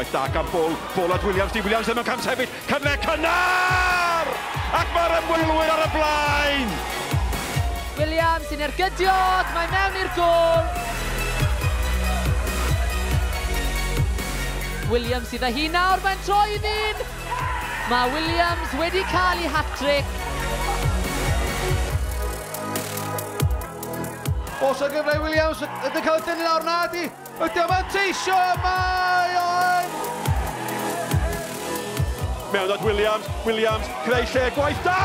Gwaith da gan Bol, Bol at Williams, di Williams ddim yn camsefyll, cyfle cynnar! Ac mae'r ymwelwyr ar y blaen! Williams sy'n ergydio, ac mae mewn i'r gôl! Williams sydd â hi nawr, mae'n troi i ddyn! Mae Williams wedi cael ei hat-trick. Os o gyfle i Williams, ydy'n cael ei dynnu lawr na di? Ydy o'n manteisio, mae o'n! Mewn at Williams, Williams, creu lle, gwaith da!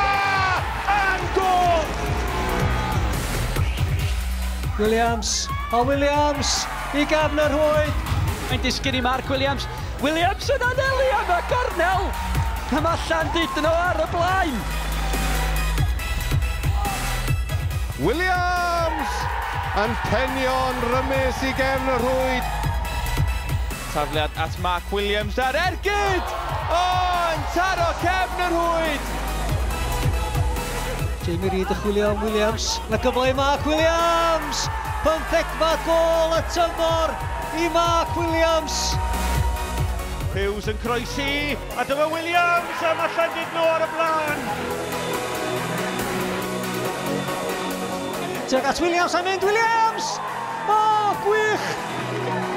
Am gôl! Williams, o Williams, i gefn yr rhwyd. Mae'n disgyn i Mark Williams. Williams yn anelu am y cornel! A mae Llandudno ar y blaen! Williams! Yn penio'n rymus i gefn y rhwyd. Tafliad at Mark Williams ar ergyd! O, yn taro cefn y rhwyd! Jamie Reid yn chwilio am Williams. Mae gyfle i Mark Williams! 15fed gôl y tymor i Mark Williams! Hughes yn croesi, a dyma Williams, a mae Llandudno ar y blaen! Tuag at Williams, a mynd Williams! O, gwych!